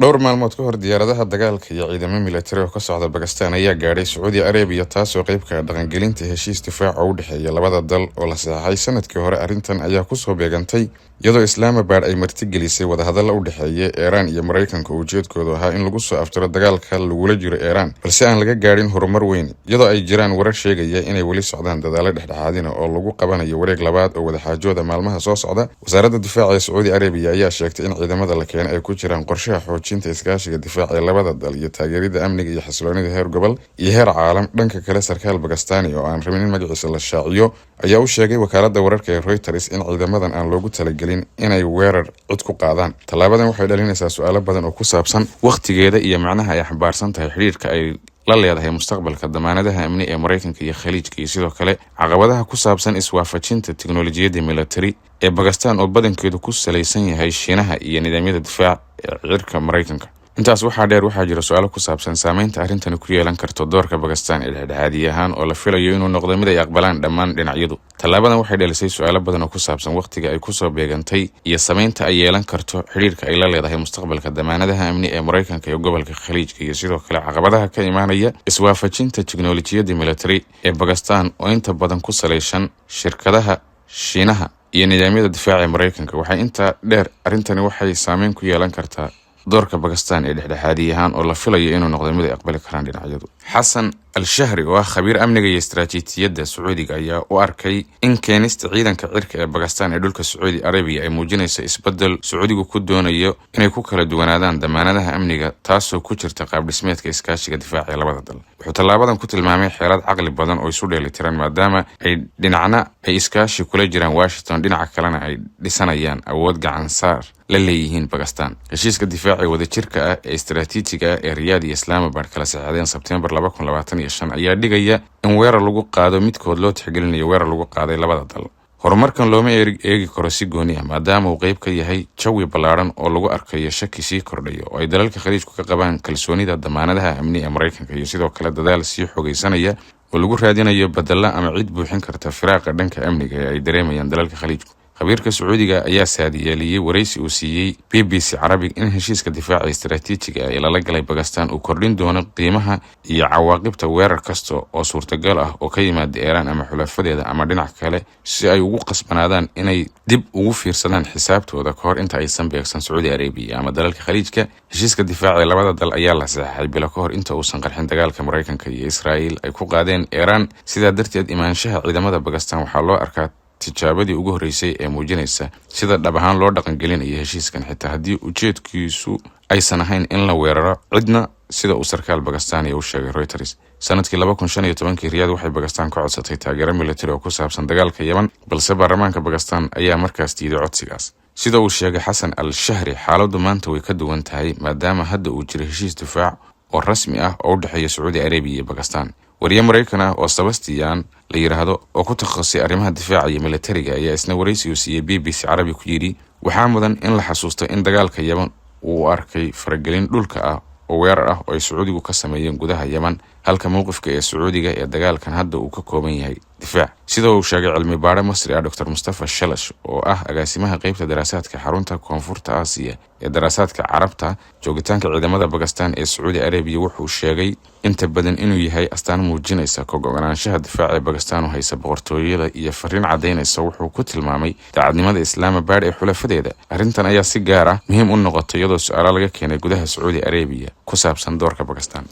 Dhowr maalmood ka hor, diyaaradaha dagaalka iyo ciidamo militari oo ka socda Bakistan ayaa gaadhay Sacuudi Arabiya, taasoo qeyb ka dhaqangelinta heshiis difaac oo u dhexeeya labada dal oo la saxeexay sanadkii hore. Arrintan ayaa kusoo beegantay iyadoo Islaamabad ay martigelisay wadahadalla u dhexeeya Iiraan iyo Maraykanka oo ujeedkoodu ahaa in lagu soo aftiro dagaalka lagula jiro Iiraan, balse aan laga gaadhin horumar weyn, iyadoo ay jiraan warar sheegaya inay weli socdaan dadaalo dhexdhexaadina oo lagu qabanayo wareeg labaad oo wadaxaajooda maalmaha soo socda. Wasaaradda difaaca ee Sacuudi Arabiya ayaa sheegtay in ciidamada la keenay ay ku jiraan qorshaha xoojinta iskaashiga difaaca ee labada dal iyo taageerida amniga iyo xasiloonida heer gobol iyo heer caalam. Dhanka kale, sarkaal Bakistani oo aan rabin in magaciisa la shaaciyo ayaa u sheegay wakaaladda wararka ee Reuters in ciidamadan aan loogu talagelin inay weerar cid ku qaadaan. Tallaabadan waxay dhalinaysaa su-aalo badan oo ku saabsan wakhtigeeda iyo macnaha ay xambaarsan tahay xidhiirka ay la leedahay mustaqbalka damaanadaha amni ee Maraykanka iyo Khaliijka, iyo sidoo kale caqabadaha ku saabsan iswaafajinta teknolojiyadda military ee Bakistan oo badankeedu ku salaysan yahay Shiinaha iyo nidaamyada difaac ee cirka Maraykanka. Intaas waxaa dheer, waxaa jira su-aalo ku saabsan saameynta arrintani ku yeelan karto doorka Bakistan ee dhexdhexaadiye ahaan, oo la filayo inuu noqdo mid ay aqbalaan dhammaan dhinacyadu. Tallaabadan waxay dhalisay su-aalo badan oo ku saabsan wakhtiga ay kusoo beegantay iyo saameynta ay yeelan karto xidhiirka ay la leedahay mustaqbalka damaanadaha amni ee Maraykanka iyo gobolka Khaliijka, iyo sidoo kale caqabadaha ka imaanaya iswaafajinta teknolojiyadda military ee Bakistan oo inta badan ku salaysan shirkadaha Shiinaha iyo nidaamyada difaaca ee Maraykanka. Waxay intaa dheer, arrintani waxay saameyn ku yeelan kartaa doorka Bakistan ee dhexdhexaadiye ahaan oo la filayo inuu noqdo mid ay aqbali karaan dhinacyadu. Xasan Al Shahri, oo ah khabiir amniga iyo istaraatiijiyadda Sacuudiga, ayaa u arkay in keenista ciidanka cirka ee Bakistan ee dhulka Sacuudi Arabiya ay muujinayso isbedel Sacuudigu ku doonayo inay ku kala duwanaadaan damaanadaha amniga, taasoo ku jirta qaabdhismeedka iskaashiga difaaca ee labada dal. Wuxuu tallaabadan ku tilmaamay xeelad caqli badan oo isu dheelitiran, maadaama ay dhinacna ay iskaashi kula jiraan Washington, dhinaca kalena ay dhisanayaan awood gacansaar la leeyihiin Bakistan. Heshiiska difaaca wadajirka ah ee istaraatiijiga ah ee Riyaad iyo Islamabad kala saxeexdeen Sebteembar 2025 ayaa dhigaya in weerar lagu qaado midkood loo tixgelinayo weerar lagu qaaday labada dal. Horumarkan looma eegi karo si gooni ah, maadaama uu qeyb ka yahay jawi ballaaran oo lagu arkayo shaki sii kordhayo oo ay dalalka Khaliijku ka qabaan kalsoonida damaanadaha amni ee Maraykanka, iyo sidoo kale dadaal sii xogeysanaya oo lagu raadinayo badalla ama cid buuxin karta firaaqa dhanka amniga ee ay dareemayaan dalalka Khaliijku. Khabiirka Sacuudiga ayaa saadiyeeliyey waraysi uu siiyey BBC Carabic in heshiiska difaaca istaraatiijiga ah ee lala galay Bakistan uu kordhin doono qiimaha iyo cawaaqibta weerar kasta oo suurtagal ah oo ka yimaada Iiraan ama xulafadeeda ama dhinac kale, si ay ugu qasbanaadaan inay dib ugu fiirsadaan xisaabtooda kahor inta aysan beegsan Sacuudi Arabiya ama dalalka Khaliijka. Heshiiska difaaca ee labada dal ayaa la saxeexay bilo ka hor inta uusan qarxin dagaalka Maraykanka iyo Israa'iil ay ku qaadeen Iiraan. Sidaa darteed, imaanshaha ciidamada Bakistan waxaa loo arkaa tijaabadii ugu horreysay ee muujinaysa sida dhab ahaan loo dhaqangelinayo heshiiskan, xitaa haddii ujeedkiisu aysan ahayn in la weeraro cidna, sida uu sarkaal Bakistaniya u sheegay Reuters. Sanadkii 2015-kii, Riyaad waxay Bakistan ka codsatay taageero military oo ku saabsan dagaalka Yeman, balse baarlamaanka Bakistan ayaa markaas diiday codsigaas. Sida uu sheegay Xasan Al Shahri, xaaladdu maanta way ka duwan tahay, maadaama hadda uu jiro heshiis difaac oo rasmi ah oo u dhexeeya Sacuudi Arabiya iyo Bakistan. Wariye Maraykan ah oo Sebastian la yidhaahdo oo ku takhasusay arrimaha difaaca iyo militariga ayaa isna waraysigu siiyey BBC Carabi ku yidhi: "Waxaa mudan in la xasuusto in dagaalka Yeman uu arkay faragelin dhulka ah oo weerar ah oo ay Sacuudigu ka sameeyeen gudaha Yeman, halka mowqifka ee Sacuudiga ee dagaalkan hadda uu ka kooban yahay difaac." Sida uu sheegay cilmi baadhe Masri ah Dr Mustafa Shalash, oo ah agaasimaha qeybta daraasaadka xarunta Koonfurta Aasiya ee daraasaadka Carabta, joogitaanka ciidamada Bakistan ee Sacuudi Arabiya wuxuu sheegay inta badan inuu yahay astaan muujinaysa ka go'naanshaha difaaca ee Bakistan u haysa boqortooyada iyo fariin caddaynaysa, wuxuu ku tilmaamay, daacadnimada Islaamabad ee xulafadeeda. Arrintan ayaa si gaar ah muhiim u noqotay iyadoo su-aalo laga keenay gudaha Sacuudi Arabiya ku saabsan doorka Bakistan.